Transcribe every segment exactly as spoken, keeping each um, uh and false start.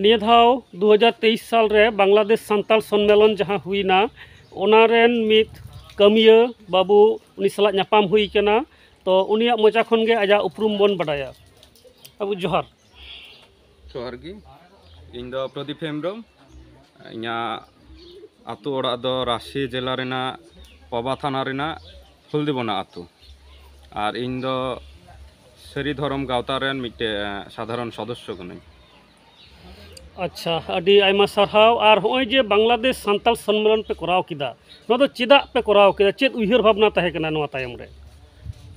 ᱱᱤᱭᱟᱹ ᱫᱷᱟᱣ ᱫᱩ ᱦᱟᱡᱟᱨ ᱛᱮᱭᱤᱥ ᱥᱟᱞ ᱨᱮ ᱵᱟᱝᱞᱟᱫᱮᱥ ᱥᱟᱱᱛᱟᱲ ᱥᱚᱱᱢᱮᱞᱚᱱ ᱡᱟᱦᱟᱸ ᱦᱩᱭᱱᱟ, ᱚᱱᱟ ᱨᱮᱱ ᱢᱤᱫ ᱠᱟᱹᱢᱤᱭᱟᱹ ᱵᱟᱹᱵᱩ, ᱩᱱᱤ ᱥᱟᱞᱟᱜ ᱧᱟᱯᱟᱢ ᱦᱩᱭ ᱠᱟᱱᱟ᱾ ᱛᱚ ᱩᱱᱤᱭᱟᱜ ᱢᱚᱪᱟ ᱠᱷᱚᱱ ᱜᱮ ᱟᱡᱟᱜ ᱩᱯᱨᱩᱢ ᱵᱚᱱ ᱵᱟᱰᱟᱭᱟ᱾ ᱵᱟᱹᱵᱩ ᱡᱚᱦᱟᱨ᱾ ᱡᱚᱦᱟᱨ ᱜᱮ᱾ ᱤᱧ ᱫᱚ ᱯᱨᱚᱫᱤᱯ ᱦᱮᱢᱵᱨᱚᱢ᱾ ᱤᱧᱟᱹᱜ ᱟᱹᱛᱩ ᱚᱲᱟᱜ ᱫᱚ ᱨᱟᱥᱤ ᱡᱮᱞᱟ ᱨᱮᱱᱟᱜ ᱯᱟᱵᱟ ᱛᱷᱟᱱᱟ ᱨᱮᱱᱟᱜ ᱦᱚᱞᱫᱤᱵᱚᱱᱟ ᱟᱹᱛᱩ᱾ ᱟᱨ ᱤᱧ ᱫᱚ ᱥᱟᱹᱨᱤ ᱫᱷᱚᱨᱚᱢ ᱜᱟᱶᱛᱟ ᱨᱮᱱ ᱢᱤᱫᱴᱮᱡ, ᱮ, ᱥᱟᱫᱷᱟᱨᱚᱱ ᱥᱚᱫᱚᱥᱥᱚ ᱠᱟᱹᱱᱟᱹᱧ᱾ ᱟᱪᱪᱷᱟ, ᱟᱹᱰᱤ ᱟᱭᱢᱟ ᱥᱟᱨᱦᱟᱣ᱾ ᱟᱨ ᱦᱚᱸᱜᱼᱚᱭ ᱡᱮ ᱵᱟᱝᱞᱟᱫᱮᱥ ᱥᱟᱱᱛᱟᱲ ᱥᱚᱱᱢᱮᱞᱚᱱ ᱯᱮ ᱠᱚᱨᱟᱣ ᱠᱮᱫᱟ, ᱱᱚᱣᱟ ᱫᱚ ᱪᱮᱫᱟᱜ ᱯᱮ ᱠᱚᱨᱟᱣ ᱠᱮᱫᱟ? ᱪᱮᱫ ᱩᱭᱦᱟᱹᱨ ᱵᱷᱟᱵᱽᱱᱟ ᱛᱟᱦᱮᱸ ᱠᱟᱱᱟ ᱱᱚᱣᱟ ᱛᱟᱭᱚᱢ ᱨᱮ?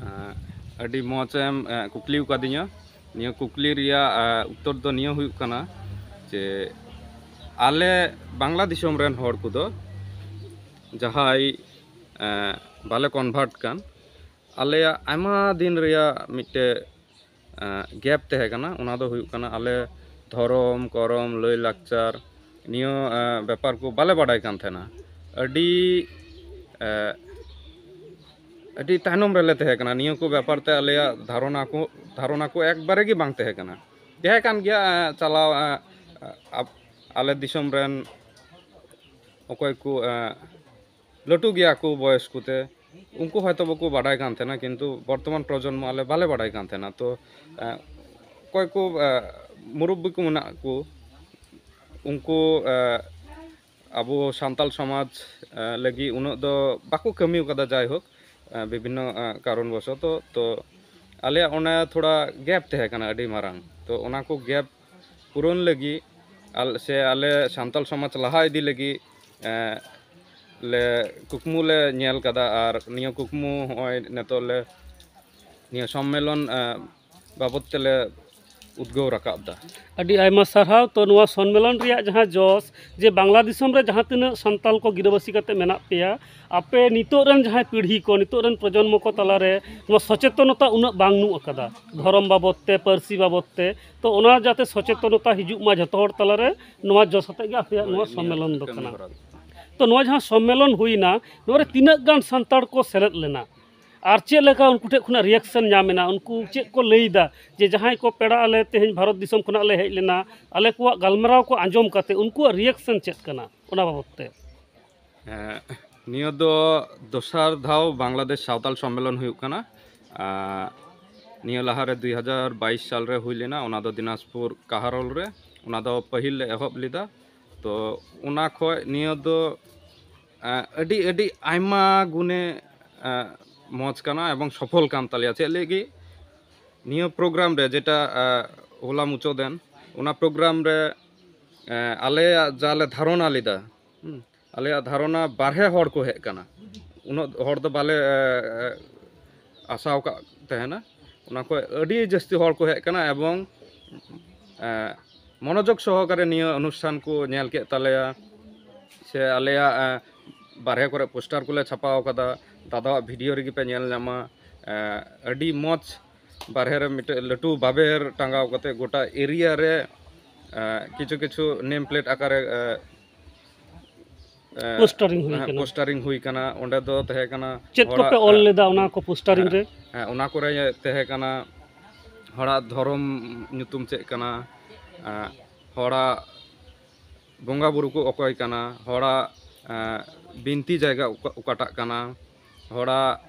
ᱮᱸ, ᱟᱹᱰᱤ ᱢᱚᱡᱽ ᱮᱢ, ᱮᱸ, ᱠᱩᱠᱞᱤ ᱟᱠᱟᱫᱤᱧᱟ᱾ ᱱᱤᱭᱟᱹ ᱠᱩᱠᱞᱤ ᱨᱮᱭᱟᱜ, ᱮᱸ, ᱩᱛᱛᱚᱨ ᱫᱚ ᱱᱤᱭᱟᱹ ᱦᱩᱭᱩᱜ ᱠᱟᱱᱟ ᱡᱮ ᱟᱞᱮ ᱵᱟᱝᱞᱟ ᱫᱤᱥᱚᱢ ᱨᱮᱱ ᱦᱚᱲ ᱠᱚᱫᱚ ᱡᱟᱦᱟᱸᱭ, ᱮᱸ, ᱵᱟᱞᱮ ᱠᱚᱱᱵᱷᱟᱨᱴ ᱠᱟᱱ, ᱟᱞᱮᱭᱟᱜ ᱟᱭᱢᱟ ᱫᱤᱱ ᱨᱮᱭᱟᱜ ᱢᱤᱫᱴᱮᱡ, ᱮᱸ, ᱜᱮᱯ ᱛᱟᱦᱮᱸ ᱠᱟᱱᱟ᱾ ᱚᱱᱟ ᱫᱚ ᱦᱩᱭᱩᱜ ᱠᱟᱱᱟ ᱟᱞᱮ ᱫᱷᱚᱨᱚᱢ, ᱠᱚᱨᱚᱢ, ᱞᱟᱹᱭ, ᱞᱟᱠᱪᱟᱨ, ᱱᱤᱭᱟᱹ, ᱮᱸ, ᱵᱮᱯᱟᱨ ᱠᱚ ᱵᱟᱞᱮ ᱵᱟᱰᱟᱭ ᱠᱟᱱ ᱛᱟᱦᱮᱱᱟ᱾ ᱟᱹᱰᱤ, ᱮᱸ, ᱟᱹᱰᱤ ᱛᱟᱭᱱᱚᱢ ᱨᱮᱞᱮ ᱛᱟᱦᱮᱸ ᱠᱟᱱᱟ᱾ ᱱᱤᱭᱟᱹ ᱠᱚ ᱵᱮᱯᱟᱨ ᱛᱮ ᱟᱞᱮᱭᱟᱜ ᱫᱷᱟᱨᱚᱱᱟ ᱠᱚ, ᱫᱷᱟᱨᱚᱱᱟ ᱠᱚ ᱮᱠᱵᱟᱨᱮ ᱜᱮ ᱵᱟᱝ ᱛᱟᱦᱮᱸ ᱠᱟᱱᱟ᱾ ᱛᱟᱦᱮᱸ ᱠᱟᱱ ᱜᱮᱭᱟ, ᱮᱸ, ᱪᱟᱞᱟᱣ, ᱮᱸ, ᱟᱯ-, ᱟᱞᱮ ᱫᱤᱥᱚᱢ ᱨᱮᱱ ᱚᱠᱚᱭ ᱠᱚ, ᱮᱸ, ᱞᱟᱹᱴᱩ ᱜᱮᱭᱟ ᱠᱚ ᱵᱚᱭᱚᱥ ᱠᱚᱛᱮ, ᱩᱱᱠᱩ ᱦᱚᱭᱛᱳ ᱵᱟᱠᱚ ᱵᱟᱰᱟᱭ ᱠᱟᱱ ᱛᱟᱦᱮᱱᱟ, ᱠᱤᱱᱛᱩ ᱵᱚᱨᱛᱚᱢᱟᱱ ᱯᱨᱚᱡᱚᱱᱢᱚ ᱟᱞᱮ ᱵᱟᱞᱮ ᱵᱟᱰᱟᱭ ᱠᱟᱱ ᱛᱟᱦᱮᱱᱟ᱾ ᱛᱚ, ᱮᱸ, ᱚᱠᱚᱭ ᱠᱚ, ᱮᱸ, ᱢᱩᱨᱩᱵᱵᱤ ᱠᱚ ᱢᱮᱱᱟᱜ ᱠᱚ, ᱩᱱᱠᱩ, ᱮᱸ, ᱟᱵᱚ ᱥᱟᱱᱛᱟᱞ ᱥᱚᱢᱟᱡᱽ, ᱮᱸ, ᱞᱟᱹᱜᱤᱫ ᱩᱱᱟᱹᱜ ᱫᱚ ᱵᱟᱠᱚ ᱠᱟᱹᱢᱤ ᱟᱠᱟᱫᱟ᱾ ᱡᱟᱭᱦᱳᱠ, ᱮᱸ, ᱵᱤᱵᱷᱤᱱᱱᱚ, ᱮᱸ, ᱠᱟᱨᱚᱱ ᱵᱚᱥᱚᱛᱚ, ᱛᱚ ᱟᱞᱮᱭᱟᱜ ᱚᱱᱟ ᱛᱷᱚᱲᱟ ᱜᱮᱯ ᱛᱟᱦᱮᱸ ᱠᱟᱱᱟ ᱟᱹᱰᱤ ᱢᱟᱨᱟᱝ᱾ ᱛᱚ ᱚᱱᱟ ᱠᱚ ᱜᱮᱯ ᱯᱩᱨᱚᱱ ᱞᱟᱹᱜᱤᱫ ᱟᱞ-, ᱥᱮ ᱟᱞᱮ ᱥᱟᱱᱛᱟᱞ ᱥᱚᱢᱟᱡᱽ ᱞᱟᱦᱟ ᱤᱫᱤ ᱞᱟᱹᱜᱤᱫ, ᱮᱸ, ᱞᱮ ᱠᱩᱠᱢᱩ ᱞᱮ ᱧᱮᱞ ᱠᱟᱫᱟ᱾ ᱟᱨ ᱱᱤᱭᱟᱹ ᱠᱩᱠᱢᱩ ᱦᱚᱸᱜᱼᱚᱭ ᱱᱤᱛᱚᱜ ᱞᱮ, ᱱᱤᱭᱟᱹ ᱥᱚᱢᱢᱮᱞᱚᱱ, ᱮᱸ, ᱵᱟᱵᱚᱫ ᱛᱮᱞᱮ ᱩᱫᱽᱜᱟᱹᱣ ᱨᱟᱠᱟᱵ ᱫᱟ᱾ ᱟᱹᱰᱤ ᱟᱭᱢᱟ ᱥᱟᱨᱦᱟᱣ᱾ ᱛᱚ, ᱱᱚᱣᱟ ᱥᱚᱱᱢᱮᱞᱚᱱ ᱨᱮᱭᱟᱜ ᱡᱟᱦᱟᱸ ᱡᱚᱥ, ᱡᱮ ᱵᱟᱝᱞᱟ ᱫᱤᱥᱚᱢ ᱨᱮ ᱡᱟᱦᱟᱸ ᱛᱤᱱᱟᱹᱜ ᱥᱟᱱᱛᱟᱞ ᱠᱚ ᱜᱤᱨᱟᱹᱵᱟᱹᱥᱤ ᱠᱟᱛᱮ ᱢᱮᱱᱟᱜ ᱯᱮᱭᱟ, ᱟᱯᱮ ᱱᱤᱛᱚᱜ ᱨᱮᱱ ᱡᱟᱦᱟᱸᱭ ᱯᱤᱲᱦᱤ ᱠᱚ, ᱱᱤᱛᱚᱜ ᱨᱮᱱ ᱯᱨᱚᱡᱚᱱᱢᱚ ᱠᱚ ᱛᱟᱞᱟᱨᱮ ᱱᱚᱣᱟ ᱥᱚᱪᱮᱛᱚᱱᱚᱛᱟ ᱩᱱᱟᱹᱜ ᱵᱟᱹᱱᱩᱜ ᱟᱠᱟᱫᱟ, ᱫᱷᱚᱨᱚᱢ ᱵᱟᱵᱚᱫ ᱛᱮ, ᱯᱟᱹᱨᱥᱤ ᱵᱟᱵᱚᱫ ᱛᱮ᱾ ᱛᱚ, ᱚᱱᱟ ᱡᱟᱛᱮ ᱥᱚᱪᱮᱛᱚᱱᱚᱛᱟ ᱦᱤᱡᱩᱜ ᱢᱟ ᱡᱷᱚᱛᱚ ᱦᱚᱲ ᱛᱟᱞᱟᱨᱮ, ᱱᱚᱣᱟ ᱡᱚᱥ ᱟᱛᱮ ᱜᱮ ᱟᱯᱮᱭᱟᱜ ᱱᱚᱣᱟ ᱦᱳᱭ, ᱱᱤᱭᱟᱹ ᱥᱚᱱᱢᱮᱞᱚᱱ ᱫᱚ ᱠᱟᱹᱢᱤ ᱠᱟᱱᱟ᱾ ᱦᱚᱨᱟ ᱫᱚ᱾ ᱛᱚ, ᱱᱚᱣᱟ ᱡᱟᱦᱟᱸ ᱥᱚᱱᱢᱮᱞᱚᱱ ᱦᱩᱭᱱᱟ, ᱱᱚᱣᱟ ᱨᱮ ᱛᱤᱱᱟᱹᱜ ᱜᱟᱱ ᱥᱟᱱᱛᱟᱲ ᱠᱚ ᱥᱮᱞᱮᱫ ᱞᱮᱱᱟ? ᱟᱨ ᱪᱮᱫ ᱞᱮᱠᱟ ᱩᱱᱠᱩ ᱴᱷᱮᱱ ᱠᱷᱚᱱᱟᱜ ᱨᱤᱭᱮᱠᱥᱚᱱ ᱧᱟᱢ ᱮᱱᱟ? ᱩᱱᱠᱩ ᱪᱮᱫ ᱠᱚ ᱞᱟᱹᱭ ᱮᱫᱟ ᱡᱮ ᱡᱟᱦᱟᱸᱭ ᱠᱚ ᱯᱮᱲᱟ ᱟᱞᱮ ᱛᱮᱦᱮᱧ ᱵᱷᱟᱨᱚᱛ ᱫᱤᱥᱚᱢ ᱠᱷᱚᱱᱟᱜ ᱞᱮ ᱦᱮᱡ ᱞᱮᱱᱟ, ᱟᱞᱮ ᱠᱚᱣᱟᱜ ᱜᱟᱞᱢᱟᱨᱟᱣ ᱠᱚ ᱟᱸᱡᱚᱢ ᱠᱟᱛᱮ ᱩᱱᱠᱩᱣᱟᱜ ᱨᱤᱭᱮᱠᱥᱚᱱ ᱪᱮᱫ ᱠᱟᱱᱟ ᱚᱱᱟ ᱵᱟᱵᱚᱫ ᱛᱮ? ᱮᱸ, ᱱᱤᱭᱟᱹ ᱫᱚ ᱫᱚᱥᱟᱨ ᱫᱷᱟᱣ ᱵᱟᱝᱞᱟᱫᱮᱥ ᱥᱟᱶᱛᱟᱞ ᱥᱚᱢᱢᱮᱞᱚᱱ ᱦᱩᱭᱩᱜ ᱠᱟᱱᱟ᱾ ᱟᱸ, ᱱᱤᱭᱟᱹ ᱞᱟᱦᱟᱨᱮ ᱫᱩᱭ ᱦᱟᱡᱟᱨ ᱵᱟᱭᱤᱥ ᱥᱟᱞᱨᱮ ᱦᱩᱭ ᱞᱮᱱᱟ, ᱚᱱᱟ ᱫᱚ ᱫᱤᱱᱟᱡᱽᱯᱩᱨ ᱠᱟᱦᱟᱨᱚᱞ ᱨᱮ᱾ ᱚᱱᱟ ᱫᱚ ᱯᱟᱹᱦᱤᱞ ᱞᱮ ᱮᱦᱚᱵ ᱞᱮᱫᱟ᱾ ᱛᱚ ᱚᱱᱟ ᱠᱷᱚᱡ ᱱᱤᱭᱟᱹ ᱫᱚ ᱮᱸ, ᱟᱹᱰᱤ ᱟᱹᱰᱤ ᱟᱭᱢᱟ ᱜᱩᱱᱮ ᱮᱸ, ᱢᱚᱡᱽ ᱠᱟᱱᱟ ᱮᱵᱚᱝ ᱥᱚᱯᱷᱚᱞ ᱠᱟᱱ ᱛᱟᱞᱮᱭᱟ᱾ ᱪᱮᱫ ᱞᱟᱹᱜᱤᱫ? ᱱᱤᱭᱟᱹ ᱯᱨᱳᱜᱨᱟᱢ ᱨᱮ ᱡᱮᱴᱟ ᱮᱸ, ᱦᱚᱞᱟ ᱢᱩᱪᱟᱹᱫᱮᱱ, ᱚᱱᱟ ᱯᱨᱳᱜᱨᱟᱢ ᱨᱮ ᱮᱸ, ᱟᱞᱮᱭᱟᱜ ᱡᱟ ᱞᱮ ᱫᱷᱟᱨᱚᱱᱟ ᱞᱮᱫᱟ, ᱦᱩᱸ, ᱟᱞᱮᱭᱟᱜ ᱫᱷᱟᱨᱚᱱᱟ ᱵᱟᱨᱦᱮ ᱦᱚᱲ ᱠᱚ ᱦᱮᱡ ᱠᱟᱱᱟ᱾ ᱩᱱᱟᱹᱜ ᱦᱚᱲ ᱫᱚ ᱵᱟᱞᱮ ᱮᱸ, ᱟᱥᱟᱣ ᱠᱟᱜ ᱛᱟᱦᱮᱱᱟ᱾ ᱚᱱᱟ ᱠᱷᱚᱡ ᱟᱹᱰᱤ ᱡᱟᱹᱥᱛᱤ ᱦᱚᱲ ᱠᱚ ᱦᱮᱡ ᱠᱟᱱᱟ ᱮᱵᱚᱝ ᱮᱸ, ᱢᱚᱱᱚᱡᱳᱜᱽ ᱥᱚᱦᱚᱠᱟᱨᱮ ᱱᱤᱭᱟᱹ ᱚᱱᱩᱥᱴᱷᱟᱱ ᱠᱚ ᱧᱮᱞ ᱠᱮᱫ ᱛᱟᱞᱮᱭᱟ᱾ ᱥᱮ ᱟᱞᱮᱭᱟᱜ ᱮᱸ, ᱵᱟᱨᱦᱮ ᱠᱚᱨᱮ ᱯᱳᱥᱴᱟᱨ ᱠᱚᱞᱮ ᱪᱷᱟᱯᱟᱣ ᱠᱟᱫᱟ, ᱫᱟᱫᱟᱣᱟᱜ ᱵᱷᱤᱰᱤᱭᱳ ᱨᱮᱜᱮ ᱯᱮ ᱧᱮᱞ ᱧᱟᱢᱟ᱾ ᱮᱸ, ᱟᱹᱰᱤ ᱢᱚᱡᱽ ᱵᱟᱨᱦᱮ ᱨᱮ ᱢᱤᱫᱴᱮᱡ ᱞᱟᱹᱴᱩ ᱵᱟᱵᱮᱨ ᱴᱟᱸᱜᱟᱣ ᱠᱟᱛᱮ ᱜᱚᱴᱟ ᱮᱨᱤᱭᱟ ᱨᱮ ᱮᱸ, ᱠᱤᱪᱷᱩ ᱠᱤᱪᱷᱩ ᱱᱮᱢ ᱯᱞᱮᱴ ᱟᱠᱟᱨᱮ ᱮᱸ, ᱮᱸ, ᱯᱳᱥᱴᱟᱨᱤᱝ ᱦᱩᱭ ᱦᱮᱸ, ᱠᱟᱱᱟ᱾ ᱯᱳᱥᱴᱟᱨᱤᱝ ᱦᱩᱭ ᱠᱟᱱᱟ᱾ ᱚᱸᱰᱮ ᱫᱚ ᱛᱟᱦᱮᱸ ᱠᱟᱱᱟ ᱪᱮᱫ ᱦᱚᱲᱟᱜ, ᱠᱚᱯᱮ ᱚᱞ ᱮᱸ, ᱞᱮᱫᱟ ᱚᱱᱟ ᱠᱚ ᱯᱳᱥᱴᱟᱨᱤᱝ ᱨᱮ? ᱦᱮᱸ, ᱚᱱᱟ ᱠᱚᱨᱮ ᱛᱟᱦᱮᱸ ᱠᱟᱱᱟ ᱦᱚᱲᱟᱜ ᱫᱷᱚᱨᱚᱢ ᱧᱩᱛᱩᱢ ᱪᱮᱫ ᱠᱟᱱᱟ, ᱮᱸ, ᱦᱚᱲᱟᱜ ᱵᱚᱸᱜᱟ ᱵᱩᱨᱩ ᱠᱚ ᱚᱠᱚᱭ ᱠᱟᱱᱟ, ᱦᱚᱲᱟᱜ ᱮᱸ, ᱵᱤᱱᱛᱤ ᱡᱟᱭᱜᱟ ᱚᱠᱟ- ᱚᱠᱟᱴᱟᱜ ᱠᱟᱱᱟ, ᱦᱚᱲᱟᱜ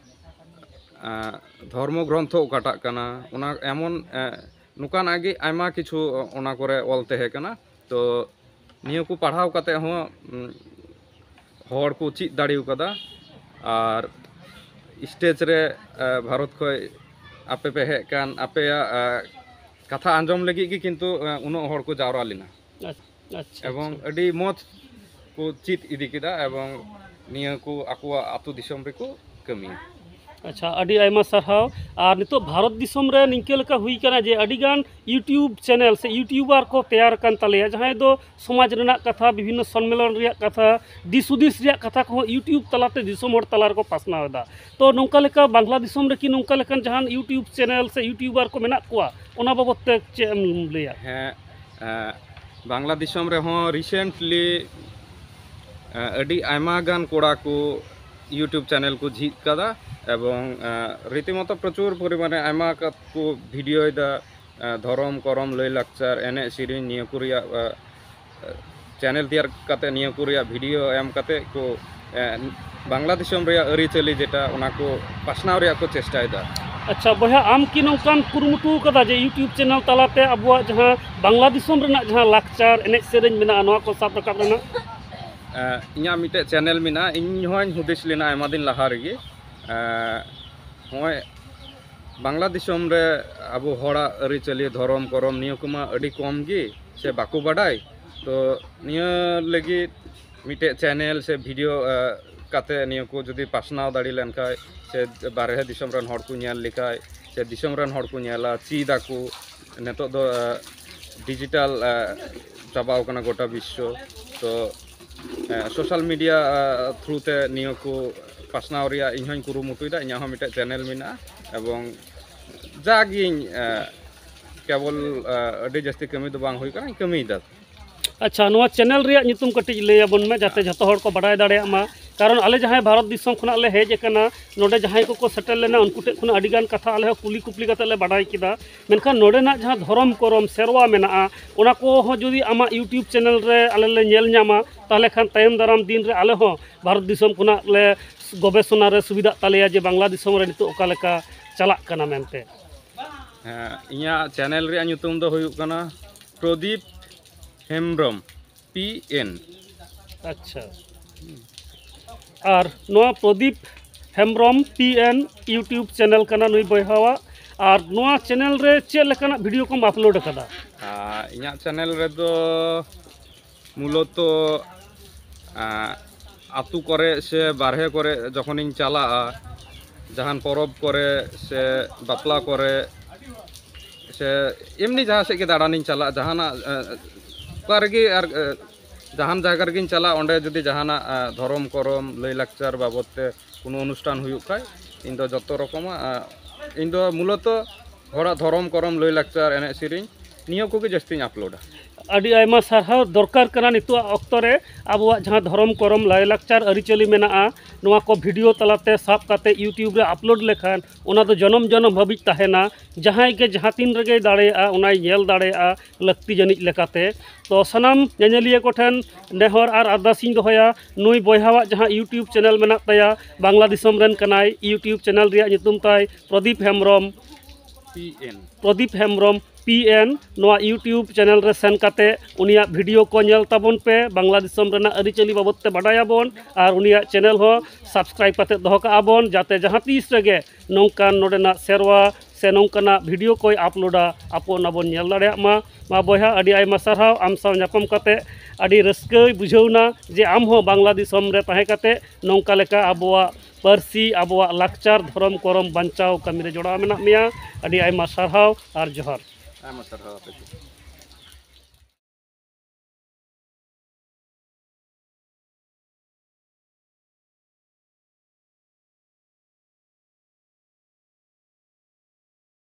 ᱮᱸ, ᱫᱷᱚᱨᱢᱚ ᱜᱨᱚᱱᱛᱷᱚ ᱚᱠᱟᱴᱟᱜ ᱠᱟᱱᱟ, ᱚᱱᱟ ᱮᱢᱚᱱ ᱮᱸ, ᱱᱚᱝᱠᱟᱱᱟᱜ ᱜᱮ ᱟᱭᱢᱟ ᱠᱤᱪᱷᱩ ᱚᱱᱟ ᱠᱚᱨᱮ ᱚᱞ ᱛᱟᱦᱮᱸ ᱠᱟᱱᱟ᱾ ᱛᱚ ᱱᱤᱭᱟᱹ ᱠᱚ ᱯᱟᱲᱦᱟᱣ ᱠᱟᱛᱮ ᱦᱚᱸ ᱩᱸ, ᱦᱚᱲ ᱠᱚ ᱪᱮᱫ ᱫᱟᱲᱮ ᱠᱟᱫᱟ᱾ ᱟᱨ ᱥᱴᱮᱡᱽ ᱨᱮ ᱮᱸ, ᱵᱷᱟᱨᱚᱛ ᱠᱷᱚᱡ ᱟᱯᱮ ᱯᱮ ᱦᱮᱡ ᱠᱟᱱ, ᱟᱯᱮᱭᱟᱜ ᱮᱸ, ᱠᱟᱛᱷᱟ ᱟᱸᱡᱚᱢ ᱞᱟᱹᱜᱤᱫ ᱜᱮ ᱠᱤᱱᱛᱩ ᱮᱸ, ᱩᱱᱟᱹᱜ ᱦᱚᱲ ᱠᱚ ᱡᱟᱣᱨᱟ ᱞᱮᱱᱟ᱾ ᱟᱪᱪᱷᱟ, ᱮᱵᱚᱝ ᱟᱹᱰᱤ ᱢᱚᱡᱽ ᱠᱚ ᱪᱮᱫ ᱤᱫᱤ ᱠᱮᱫᱟ ᱮᱵᱚᱝ ᱱᱤᱭᱟᱹ ᱠᱚ ᱟᱠᱚᱣᱟᱜ ᱟᱹᱛᱩ ᱫᱤᱥᱚᱢ ᱨᱮᱠᱚ ᱠᱟᱹᱢᱤᱭᱟ᱾ ᱟᱪᱪᱷᱟ, ᱟᱹᱰᱤ ᱟᱭᱢᱟ ᱥᱟᱨᱦᱟᱣ᱾ ᱟᱨ ᱱᱤᱛᱚᱜ ᱵᱷᱟᱨᱚᱛ ᱫᱤᱥᱚᱢ ᱨᱮ ᱱᱤᱝᱠᱟᱹ ᱞᱮᱠᱟ ᱦᱩᱭ ᱠᱟᱱᱟ ᱡᱮ ᱟᱹᱰᱤᱜᱟᱱ YouTube ᱪᱮᱱᱮᱞ ᱥᱮ YouTuber ᱠᱚ ᱛᱮᱭᱟᱨ ᱟᱠᱟᱱ ᱛᱟᱞᱮᱭᱟ, ᱡᱟᱦᱟᱸᱭ ᱫᱚ ᱥᱚᱢᱟᱡᱽ ᱨᱮᱱᱟᱜ ᱠᱟᱛᱷᱟ, ᱵᱤᱵᱷᱤᱱᱱᱚ ᱥᱚᱱᱢᱮᱞᱚᱱ ᱨᱮᱭᱟᱜ ᱠᱟᱛᱷᱟ, ᱫᱤᱥ ᱦᱩᱫᱤᱥ ᱨᱮᱭᱟᱜ ᱠᱟᱛᱷᱟ ᱠᱚᱦᱚᱸ YouTube ᱛᱟᱞᱟᱛᱮ ᱫᱤᱥᱚᱢ ᱦᱚᱲ ᱛᱟᱞᱟ ᱨᱮᱠᱚ ᱯᱟᱥᱱᱟᱣ ᱮᱫᱟ᱾ ᱛᱚ ᱱᱚᱝᱠᱟ ᱞᱮᱠᱟ ᱵᱟᱝᱞᱟ ᱫᱤᱥᱚᱢ ᱨᱮᱠᱤ ᱱᱚᱝᱠᱟ ᱞᱮᱠᱟᱱ ᱡᱟᱦᱟᱱ YouTube ᱪᱮᱱᱮᱞ ᱥᱮ YouTuber ᱠᱚ ᱢᱮᱱᱟᱜ ᱠᱚᱣᱟ? ᱚᱱᱟ ᱵᱟᱵᱚᱫ ᱛᱮ ᱪᱮᱫ ᱮᱢ ᱞᱟᱹᱭᱟ? ᱦᱮᱸ, ᱮᱸ, ᱵᱟᱝᱞᱟ ᱫᱤᱥᱚᱢ ᱨᱮᱦᱚᱸ recently ᱮᱸ, ᱟᱹᱰᱤ ᱟᱭᱢᱟ ᱜᱟᱱ ᱠᱚᱲᱟ ᱠᱚ YouTube ᱪᱮᱱᱮᱞ ᱠᱚ ᱡᱷᱤᱡ ᱠᱟᱫᱟ, ᱮᱵᱚᱝ ᱨᱤᱛᱤᱢᱚᱛᱚ ᱯᱨᱚᱪᱩᱨ ᱯᱚᱨᱤᱢᱟᱱᱮ ᱟᱭᱢᱟ ᱠᱟᱛ ᱠᱚ ᱵᱷᱤᱰᱤᱭᱳᱭᱮᱫᱟ᱾ ᱫᱷᱚᱨᱚᱢ ᱠᱚᱨᱚᱢ, ᱞᱟᱹᱭ ᱞᱟᱠᱪᱟᱨ, ᱮᱱᱮᱡ ᱥᱮᱨᱮᱧ, ᱱᱤᱭᱟᱹ ᱠᱚ ᱨᱮᱭᱟᱜ ᱪᱮᱱᱮᱞ ᱛᱮᱭᱟᱨ ᱠᱟᱛᱮ, ᱱᱤᱭᱟᱹ ᱠᱚ ᱨᱮᱭᱟᱜ ᱵᱷᱤᱰᱤᱭᱳ ᱮᱢ ᱠᱟᱛᱮ ᱠᱚ ᱵᱟᱝᱞᱟ ᱫᱤᱥᱚᱢ ᱨᱮᱭᱟᱜ ᱟᱹᱨᱤᱪᱟᱹᱞᱤ ᱡᱮᱴᱟ, ᱚᱱᱟ ᱠᱚ ᱯᱟᱥᱱᱟᱣ ᱨᱮᱭᱟᱜ ᱠᱚ ᱪᱮᱥᱴᱟᱭᱮᱫᱟ᱾ ᱟᱪᱪᱷᱟ ᱵᱚᱭᱦᱟ, ᱟᱢ ᱠᱤ ᱱᱚᱝᱠᱟᱢ ᱠᱩᱨᱩᱢᱩᱴᱩ ᱟᱠᱟᱫᱟ ᱡᱮ YouTube ᱪᱮᱱᱮᱞ ᱛᱟᱞᱟᱛᱮ ᱟᱵᱚᱣᱟᱜ ᱡᱟᱦᱟᱸ ᱵᱟᱝᱞᱟ ᱫᱤᱥᱚᱢ ᱨᱮᱱᱟᱜ ᱡᱟᱦᱟᱸ ᱞᱟᱠᱪᱟᱨ, ᱮᱱᱮᱡ ᱥᱮᱨᱮᱧ ᱢᱮᱱᱟᱜᱼᱟ, ᱱᱚᱣᱟ ᱠᱚ ᱥᱟᱵ ᱨᱟᱠᱟᱵ ᱨᱮᱱᱟᱜ? ᱤᱧᱟᱹᱜ ᱢᱤᱫᱴᱮᱡ ᱪᱮᱱᱮᱞ ᱢᱮᱱᱟᱜᱼᱟ, ᱤᱧ ᱦᱚᱸᱧ ᱦᱩᱫᱤᱥ ᱞᱮᱱᱟ ᱟᱭᱢᱟ ᱫᱤᱱ ᱞᱟᱦᱟ ᱨᱮᱜᱮ᱾ ᱱᱚᱜᱼᱚᱭ ᱵᱟᱝᱞᱟ ᱫᱤᱥᱚᱢ ᱨᱮ ᱟᱵᱚ ᱦᱚᱲᱟᱜ ᱟᱹᱨᱤᱪᱟᱹᱞᱤ, ᱫᱷᱚᱨᱚᱢ ᱠᱚᱨᱚᱢ, ᱱᱤᱭᱟᱹ ᱠᱚᱢᱟ ᱟᱹᱰᱤ ᱠᱚᱢ ᱜᱮ ᱥᱮ ᱵᱟᱠᱚ ᱵᱟᱰᱟᱭ᱾ ᱛᱚ ᱱᱤᱭᱟᱹ ᱞᱟᱹᱜᱤᱫ ᱢᱤᱫᱴᱮᱡ ᱪᱮᱱᱮᱞ ᱥᱮ ᱵᱷᱤᱰᱤᱭᱳ ᱠᱟᱛᱮ ᱱᱤᱭᱟᱹ ᱠᱚ ᱡᱩᱫᱤ ᱯᱟᱥᱱᱟᱣ ᱫᱟᱲᱮ ᱞᱮᱱᱠᱷᱟᱡ, ᱥᱮ ᱵᱟᱨᱦᱮ ᱫᱤᱥᱚᱢ ᱨᱮᱱ ᱦᱚᱲ ᱠᱚ ᱧᱮᱞ ᱞᱮᱠᱷᱟᱡ, ᱥᱮ ᱫᱤᱥᱚᱢ ᱨᱮᱱ ᱦᱚᱲ ᱠᱚ ᱧᱮᱞᱟ, ᱪᱮᱫ ᱟᱠᱚ᱾ ᱱᱤᱛᱚᱜ ᱫᱚ ᱰᱤᱡᱤᱴᱟᱞ ᱪᱟᱵᱟᱣ ᱠᱟᱱᱟ ᱜᱚᱴᱟ ᱵᱤᱥᱥᱚ᱾ ᱛᱚ ᱥᱳᱥᱟᱞ ᱢᱤᱰᱤᱭᱟ ᱛᱷᱨᱩ ᱛᱮ ᱱᱤᱭᱟᱹ ᱠᱚ ᱯᱟᱥᱱᱟᱣ ᱨᱮᱭᱟᱜ ᱤᱧ ᱦᱚᱸᱧ ᱠᱩᱨᱩᱢᱩᱴᱩᱭᱮᱫᱟ᱾ ᱤᱧᱟᱹᱜ ᱦᱚᱸ ᱢᱤᱫᱴᱮᱡ ᱪᱮᱱᱮᱞ ᱢᱮᱱᱟᱜᱼᱟ, ᱮᱵᱚᱝ ᱡᱟᱜᱤᱧ ᱠᱮᱵᱚᱞ ᱟᱹᱰᱤ ᱡᱟᱹᱥᱛᱤ ᱠᱟᱹᱢᱤ ᱫᱚ ᱵᱟᱝ ᱦᱩᱭ ᱠᱟᱱᱟ, ᱠᱟᱹᱢᱤᱭᱮᱫᱟ᱾ ᱟᱪᱪᱷᱟ, ᱱᱚᱣᱟ ᱪᱮᱱᱮᱞ ᱨᱮᱭᱟᱜ ᱧᱩᱛᱩᱢ ᱠᱟᱹᱴᱤᱡ ᱞᱟᱹᱭ ᱟᱵᱚᱱ ᱢᱮ, ᱡᱟᱛᱮ ᱡᱷᱚᱛᱚ ᱦᱚᱲ ᱠᱚ ᱵᱟᱰᱟᱭ ᱫᱟᱲᱮᱭᱟᱜ ᱢᱟ᱾ ᱠᱟᱨᱚᱱ ᱟᱞᱮ ᱡᱟᱦᱟᱸᱭ ᱵᱷᱟᱨᱚᱛ ᱫᱤᱥᱚᱢ ᱠᱷᱚᱱᱟᱜ ᱞᱮ ᱦᱮᱡ ᱟᱠᱟᱱᱟ, ᱱᱚᱰᱮ ᱡᱟᱦᱟᱸᱭ ᱠᱚᱠᱚ ᱥᱮᱴᱮᱨ ᱞᱮᱱᱟ, ᱩᱱᱠᱩ ᱴᱷᱮᱱ ᱠᱷᱚᱱᱟᱜ ᱟᱹᱰᱤ ᱜᱟᱱ ᱠᱟᱛᱷᱟ ᱟᱞᱮ ᱦᱚᱸ ᱠᱩᱞᱤ ᱠᱩᱯᱞᱤ ᱠᱟᱛᱮ ᱞᱮ ᱵᱟᱰᱟᱭ ᱠᱮᱫᱟ᱾ ᱢᱮᱱᱠᱷᱟᱱ ᱱᱚᱰᱮᱱᱟᱜ ᱡᱟᱦᱟᱸ ᱫᱷᱚᱨᱚᱢ ᱠᱚᱨᱚᱢ ᱥᱮᱨᱣᱟ ᱢᱮᱱᱟᱜᱼᱟ, ᱚᱱᱟ ᱠᱚᱦᱚᱸ ᱡᱩᱫᱤ ᱟᱢᱟᱜ YouTube ᱪᱮᱱᱮᱞ ᱨᱮ ᱟᱞᱮ ᱞᱮ ᱧᱮᱞ ᱧᱟᱢᱟ, ᱛᱟᱦᱚᱞᱮ ᱠᱷᱟᱱ ᱛᱟᱭᱚᱢ ᱫᱟᱨᱟᱢ ᱫᱤᱱ ᱨᱮ ᱟᱞᱮ ᱦᱚᱸ ᱵᱷᱟᱨᱚᱛ ᱫᱤᱥᱚᱢ ᱠᱷᱚᱱᱟᱜ ᱞᱮ ᱜᱚᱵᱮᱥᱚᱱᱟ ᱨᱮ ᱥᱩᱵᱤᱫᱷᱟᱜ ᱛᱟᱞᱮᱭᱟ ᱡᱮ ᱵᱟᱝᱞᱟ ᱫᱤᱥᱚᱢ ᱨᱮ ᱱᱤᱛᱚᱜ ᱚᱠᱟ ᱞᱮᱠᱟ ᱪᱟᱞᱟᱜ ᱠᱟᱱᱟ ᱢᱮᱱᱛᱮ᱾ ᱦᱮᱸ, ᱤᱧᱟᱹᱜ ᱪᱮᱱᱮᱞ ᱨᱮᱭᱟᱜ ᱧᱩᱛᱩᱢ ᱫᱚ ᱦᱩᱭᱩᱜ ᱠᱟᱱᱟ ᱯᱨᱚᱫᱤᱯ ᱦᱮᱢᱵᱨᱚᱢ, ᱯᱤ ᱮᱱ᱾ ᱟᱪᱪᱷᱟ, ᱟᱨ ᱱᱚᱣᱟ Pradip Hembrom, P N, YouTube channel ᱠᱟᱱᱟ ᱱᱩᱭ ᱵᱚᱭᱦᱟᱣᱟᱜ᱾ ᱟᱨ ᱱᱚᱣᱟ ᱪᱮᱱᱮᱞ ᱨᱮ ᱪᱮᱫ ᱞᱮᱠᱟᱱᱟᱜ ᱵᱷᱤᱰᱤᱭᱳ ᱠᱚᱢ ᱟᱯᱞᱳᱰ ᱟᱠᱟᱫᱟ? ᱟᱨ ᱤᱧᱟᱹᱜ ᱪᱮᱱᱮᱞ ᱨᱮᱫᱚ ᱢᱩᱞᱚᱛᱚ, ᱟᱸ, ᱟᱹᱛᱩ ᱠᱚᱨᱮ ᱥᱮ ᱵᱟᱨᱦᱮ ᱠᱚᱨᱮ ᱡᱚᱠᱷᱚᱱᱤᱧ ᱪᱟᱞᱟᱜᱼᱟ, ᱡᱟᱦᱟᱱ ᱯᱚᱨᱚᱵᱽ ᱠᱚᱨᱮ ᱥᱮ ᱵᱟᱯᱞᱟ ᱠᱚᱨᱮ ᱥᱮ ᱮᱢᱱᱤ ᱡᱟᱦᱟᱸ ᱥᱮᱫ ᱜᱮ ᱫᱟᱬᱟᱱᱤᱧ ᱪᱟᱞᱟᱜ, ᱡᱟᱦᱟᱱᱟᱜ, ᱮ, ᱚᱠᱟ ᱨᱮᱜᱮ ᱟᱨ, ᱮ, ᱡᱟᱦᱟᱱ ᱡᱟᱭᱜᱟ ᱨᱮᱜᱮᱧ ᱪᱟᱞᱟᱜ, ᱚᱸᱰᱮ ᱡᱩᱫᱤ ᱡᱟᱦᱟᱱᱟᱜ, ᱮ, ᱫᱷᱚᱨᱚᱢ ᱠᱚᱨᱚᱢ, ᱞᱟᱹᱭᱼᱞᱟᱠᱪᱟᱨ ᱵᱟᱵᱚᱫ ᱛᱮ ᱠᱳᱱᱳ ᱚᱱᱩᱥᱴᱷᱟᱱ ᱦᱩᱭᱩᱜ ᱠᱷᱟᱡ, ᱤᱧ ᱫᱚ ᱡᱚᱛᱚ ᱨᱚᱠᱚᱢᱟᱜ, ᱮ, ᱤᱧ ᱫᱚ ᱢᱩᱞᱚᱛᱚ ᱦᱚᱲᱟᱜ ᱫᱷᱚᱨᱚᱢ ᱠᱚᱨᱚᱢ, ᱞᱟᱹᱭᱼᱞᱟᱠᱪᱟᱨ, ᱮᱱᱮᱡ ᱥᱮᱨᱮᱧ, ᱱᱤᱭᱟᱹ ᱠᱚᱜᱮ ᱡᱟᱹᱥᱛᱤᱧ ᱟᱯᱞᱳᱰᱟ᱾ ᱟᱹᱰᱤ ᱟᱭᱢᱟ ᱥᱟᱨᱦᱟᱣ᱾ ᱫᱚᱨᱠᱟᱨ ᱠᱟᱱᱟ ᱱᱤᱛᱚᱜ ᱚᱠᱛᱚ ᱨᱮ ᱟᱵᱚᱣᱟᱜ ᱡᱟᱦᱟᱸ ᱫᱷᱚᱨᱚᱢ ᱠᱚᱨᱚᱢ ᱞᱟᱭᱼᱞᱟᱠᱪᱟᱨ ᱟᱹᱨᱤᱪᱟᱹᱞᱤ ᱢᱮᱱᱟᱜᱼᱟ, ᱱᱚᱣᱟ ᱠᱚ ᱵᱷᱤᱰᱤᱭᱳ ᱛᱟᱞᱟᱛᱮ ᱥᱟᱵ ᱠᱟᱛᱮ YouTube ᱨᱮ ᱟᱯᱞᱳᱰ ᱞᱮᱠᱷᱟᱱ ᱚᱱᱟ ᱫᱚ ᱡᱚᱱᱚᱢ ᱡᱚᱱᱚᱢ ᱦᱟᱹᱵᱤᱡ ᱛᱟᱦᱮᱱᱟ᱾ ᱡᱟᱦᱟᱸᱭ ᱜᱮ ᱡᱟᱦᱟᱸ ᱛᱤᱱ ᱨᱮᱜᱮᱭ ᱫᱟᱲᱮᱭᱟᱜᱼᱟ, ᱚᱱᱟᱭ ᱧᱮᱞ ᱫᱟᱲᱮᱭᱟᱜᱼᱟ ᱞᱟᱹᱠᱛᱤ ᱡᱟᱹᱱᱤᱡ ᱞᱮᱠᱟᱛᱮ᱾ ᱛᱚ ᱥᱟᱱᱟᱢ ᱧᱮᱧᱮᱞᱤᱭᱟᱹ ᱠᱚᱴᱷᱮᱱ ᱱᱮᱦᱚᱨ ᱟᱨ ᱟᱨᱫᱟᱥ ᱤᱧ ᱫᱚᱦᱚᱭᱟ, ᱱᱩᱭ ᱵᱚᱭᱦᱟᱣᱟᱜ ᱡᱟᱦᱟᱸ YouTube ᱪᱮᱱᱮᱞ ᱢᱮᱱᱟᱜ ᱛᱟᱭᱟ, ᱵᱟᱝᱞᱟ ᱫᱤᱥᱚᱢ ᱨᱮᱱ ᱠᱟᱱᱟᱭ, YouTube ᱪᱮᱱᱮᱞ ᱨᱮᱭᱟᱜ ᱧᱩᱛᱩᱢ ᱛᱟᱭ ᱯᱨᱚᱫᱤᱯ ᱦᱮᱢᱵᱨᱚᱢ᱾ ᱯᱤ ᱮᱱ᱾ ᱯᱨᱚᱫᱤᱯ ᱦᱮᱢᱵᱨᱚᱢ ᱯᱤ ᱮᱱ, ᱱᱚᱣᱟ YouTube ᱪᱮᱱᱮᱞ ᱨᱮ ᱥᱮᱱ ᱠᱟᱛᱮ ᱩᱱᱤᱭᱟᱜ ᱵᱷᱤᱰᱤᱭᱳ ᱠᱚ ᱧᱮᱞ ᱛᱟᱵᱚᱱ ᱯᱮ᱾ ᱵᱟᱝᱞᱟ ᱫᱤᱥᱚᱢ ᱨᱮᱱᱟᱜ ᱟᱹᱨᱤᱪᱟᱹᱞᱤ ᱵᱟᱵᱚᱫ ᱛᱮ ᱵᱟᱰᱟᱭᱟᱵᱚᱱ ᱟᱨ ᱩᱱᱤᱭᱟᱜ ᱪᱮᱱᱮᱞ ᱦᱚᱸ ᱥᱟᱵᱥᱠᱨᱟᱭᱤᱵ ᱠᱟᱛᱮ ᱫᱚᱦᱚ ᱠᱟᱜᱼᱟ ᱵᱚᱱ, ᱡᱟᱛᱮ ᱡᱟᱦᱟᱸ ᱛᱤᱥ ᱨᱮᱜᱮ ᱱᱚᱝᱠᱟᱱ ᱱᱚᱰᱮᱱᱟᱜ ᱥᱮᱨᱣᱟ ᱥᱮ ᱱᱚᱝᱠᱟᱱᱟᱜ ᱵᱷᱤᱰᱤᱭᱳ ᱠᱚᱭ ᱟᱯᱞᱳᱰᱟ, ᱟᱯᱚ ᱚᱱᱟ ᱵᱚᱱ ᱧᱮᱞ ᱫᱟᱲᱮᱭᱟᱜ ᱢᱟ᱾ ᱢᱟ ᱵᱚᱭᱦᱟ, ᱟᱹᱰᱤ ᱟᱭᱢᱟ ᱥᱟᱨᱦᱟᱣ, ᱟᱢ ᱥᱟᱶ ᱧᱟᱯᱟᱢ ᱠᱟᱛᱮ ᱟᱹᱰᱤ ᱨᱟᱹᱥᱠᱟᱹᱭ ᱵᱩᱡᱷᱟᱹᱣ ᱮᱱᱟ ᱡᱮ ᱟᱢ ᱦᱚᱸ ᱵᱟᱝᱞᱟ ᱫᱤᱥᱚᱢ ᱨᱮ ᱛᱟᱦᱮᱸ ᱠᱟᱛᱮ ᱱᱚᱝᱠᱟ ᱞᱮᱠᱟ ᱟᱵᱚᱣᱟᱜ ᱯᱟᱹᱨᱥᱤ, ᱟᱵᱚᱣᱟᱜ ᱞᱟᱠᱪᱟᱨ, ᱫᱷᱚᱨᱚᱢ ᱠᱚᱨᱚᱢ ᱵᱟᱧᱪᱟᱣ ᱠᱟᱹᱢᱤ ᱨᱮ ᱡᱚᱲᱟᱣ ᱢᱮᱱᱟᱜ ᱢᱮᱭᱟ᱾ ᱟᱹᱰᱤ ᱟᱭᱢᱟ ᱥᱟᱨᱦᱟᱣ ᱟᱨ ᱡᱚᱦᱟᱨ᱾ ᱟᱭᱢᱟ ᱥᱟᱨᱦᱟᱣ ᱟᱯᱮ ᱠᱚ᱾